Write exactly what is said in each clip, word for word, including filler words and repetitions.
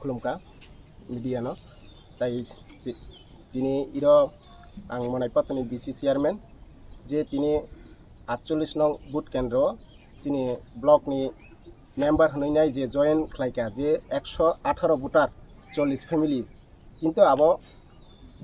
Khulumkha media no. Tai si-, tini iro ang Monai Pathani B C chairman, je tini atchollish nong booth kendro chini block ni member hwnwi nai je join khlaikha, je ekso atharo voter, chollish family, kintu abo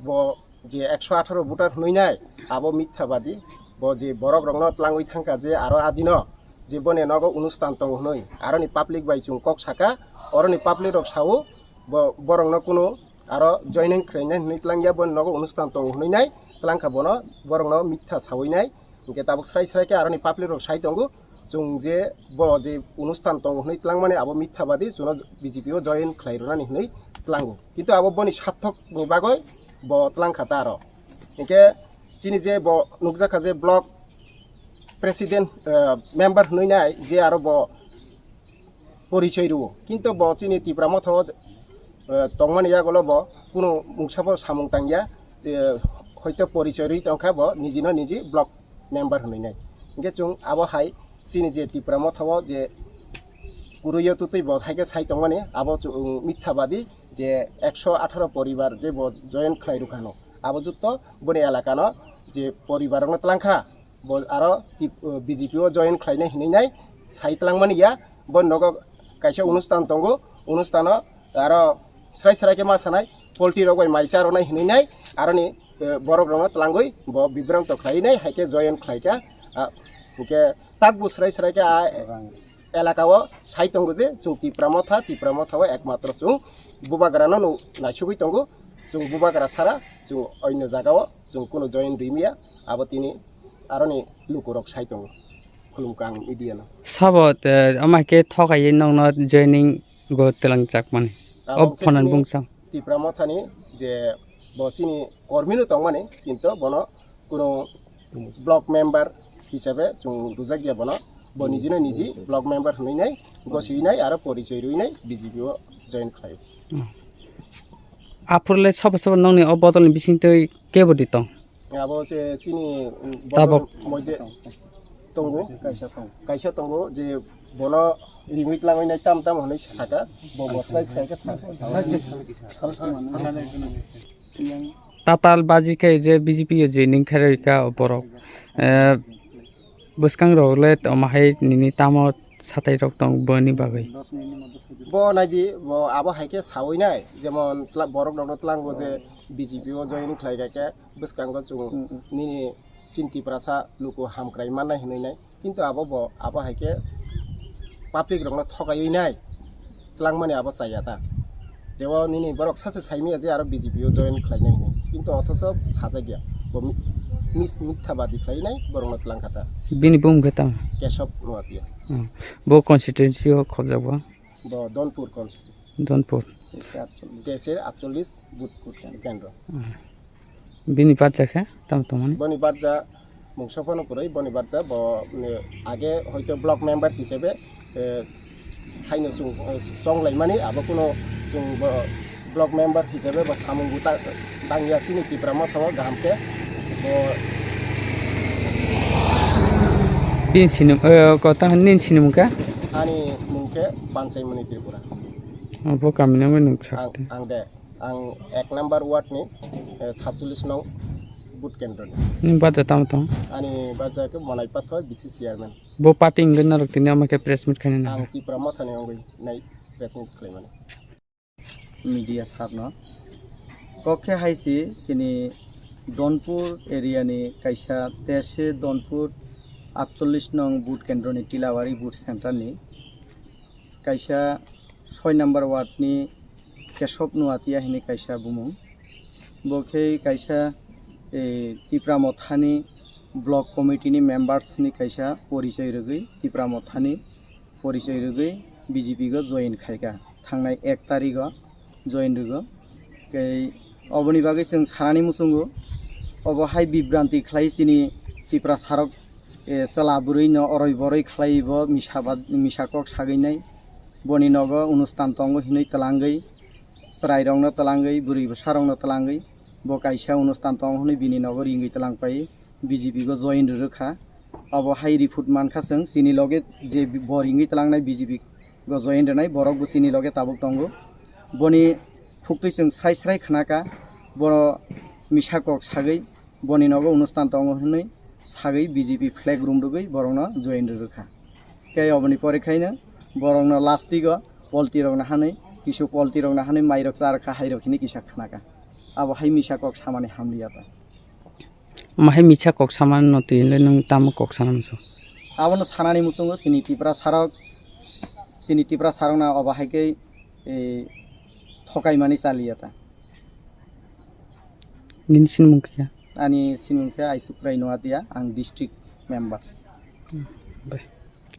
bo je ekso atharo voter hwnwi nai, abo mithabadi. Bo je borok rokno tlangwi thangkha je aro adino je boni nogo onustan tongo hwnwi, aroni public bai chwng kok saka, oroni public rok sao bo borokno kunu aro joining khlainai hwnwi tlangya, boni nogo onustan tongo hwnwi nai tlangkha bono, borokno mitha sawi nai. Hinkhe tabuk srai srai khe aroni public rok sai tongo, chwng je bo je onustan tongo hwnwi tlangmani abo mithabadi, chwngno B J P o join khlai rwnani hwnwi tlango, kintu abo boni sathok ni bagwi bo tlangkha ta aro. Hinkhe chini je bo nukjakha je block president, eh, member hwnwi nai je aro bo porichoi rwo, kintu bo chini Tipra Motha o, eh, tongmani yagulo bo kunu mungsa bo samung tangya, eh, hoito porichoi rwi tongkha bo nijino niji block member hwnwi nai. Hinkhe chwng abo hai chini je Tipra Motha o je kwrwi o twtwi bo hai khe sai tongmani, abo chwng mithabadi je ekso atharo poribar je bo join khlai rwkha no, abo jotto boni elakano je poribar rokno tlangkha. Bo aro tip-, uh, B J P o join khlainai hinwi nai sai tlangmani ya. Bo nogo kaisa onustan tongo, onustano aro srai srai khe ma sanai, poultry rok bai mai cha rwnai hinwi nai, aroni, uh, borok rokno tlangwi bo bibranto khlai nai, hai khe join khlai kha. Ah, hinkhe takbo srai srai khe ah elaka o sai tongo je chwng Tipra Motha, Tipra Motha o ekmatro chwng bubagra no naisugwi tongo, chwng bubagra sara chwng oino jaga o chwng kunu join rwmya, abo tini aroni lukurok sai tongo. Khulumkha ang media no. Sabo te ama khe thokaiwi nokno joining go twlang chakmani. Abo O khe phonan chini bungsa. Tipra Mothani je bo chini kormi no tongmani, kintu bono kunu block member hisabe chwng rwjakya bono. Bo nijino niji block member hwnwi nai, gosiwi nai, aro porichoi rwi nai, B J P o join khlai. Aphurle sabo sabo nokni o bodolni bisingtwi kebo di tong? Abo se chini, mm, Tabok. Bodol moide tongo, kaisa tongo. Kaisa tongo je bono ringwi tlangwi nai tam tam hwnwi sakha, bo bo slai slai khe sakha. Tatal baji khe je B J P o je ning khairoi kha borok. Eh, bwskang rok le toma hai nini tamo satai rok tong boni bagwi? Bo naidi, bo abo hai khe sawi nai, jemon tla-, borok rokno tlango je B J P o join khlai kha khe bwskango chwng nini chini Tiprasa luku hamkrai mannai hinwi nai. Kintu abo bo, abo hai khe public rokno thokaiwi nai tlangmani abo chaya ta. Jebo nini borok sache saimaya je aro B J P o join khlainai hinwi. Kintu othocho sajakya. Bo mi-, mis-, mithabadi khlainai borokno tlangkha ta. Bini bumung khe tamo? Keshob Nuatia. Hmm. Bo constituency o khobjak bo? Bo Donpur constituency. Donpur. Teisir atchollish booth kendro. Hmm. Bini barja khe tamo tongmani? Boni barja mungsa phano kwrwi, boni barja bo, mm, age hoito block member hisabe, eh, haino chwng, eh, chonglaimani, abo kuno chwng bo block member hisabe bo samung bo ta-, tangya chini Tipra Motha o kaham khe bo. Bini sinum, eh, kota nini sinum kha? Ani mung khe Panchaimoni Tripura. Abo kami nangwi nung Ang, sakte. Ang de. Ang ek number ward ni, eh, satchollish nong booth kendro ni. Nini barja tamo tong? Ani barja khe Monai Pathor B C chairman. Bo party wngwi norok tini ama khe press meet khainani Ang ha? Tipra Motha ni wngwi nai press meet khlaimani. Media sir no. Kok khe hai si chini Donpur area ni kaisa tese Donpur atchollish nong booth kendro ni Tilawari booth center ni kaisa soi number ward ni Keshob Nuatia hini kaisa bumung. Bo khe kaisa, eh, Tipra Mothani block committee ni members ni kaisa porichoi rwgwi, Tipra Mothani porichoi rwgwi B J P go join khaikha thangnai ek tarikh o join rwgo. Tei oboni bagwi chwng sanani muchungo, obo hai bibranti khlai chini Tiprasa rok, eh, chwla bwrwi no oroi boroi khlai bo misa bad-, misa kok sagwi nai. Boni nogo onustan tongo hinwi twlangwi, chwrairokno twlangwi, bwrwi bwsarokno twlangwi, bo kaisa onustan tongo hwnwi bini nogo ringwi twlang pai, B J P go join rwrwkha. Obo hai report mankha chwng, chini loge je bo ringwi twlangnai B J P go join rwnai, borok bo chini loge tabuk tongo. Boni phuktwi chwng srai srai khnaka, bo misa kok sagwi boni nogo onustan tongo hwnwi sagwi B J P flag rumrwgwi borokno join rwrwkha. Tei oboni pore khaino borokno last week-o polti rokno hanwi, kisu polti rokno hanwi mairok charwkha, hairok hwnwi kisa khnaka. Abo hai misa kok samani hamliya ta. Omo hai misa kok samani no twi le nwng tamo kok sana muchung? Abono sanani muchungo chini Tipra sarok, chini Tipra sarokno obo hai khe, eh, thokaimani chaliya ta. Nini sinimung khe? Ani sinimung khe Aisukrai Noatia, ang district member. Bai.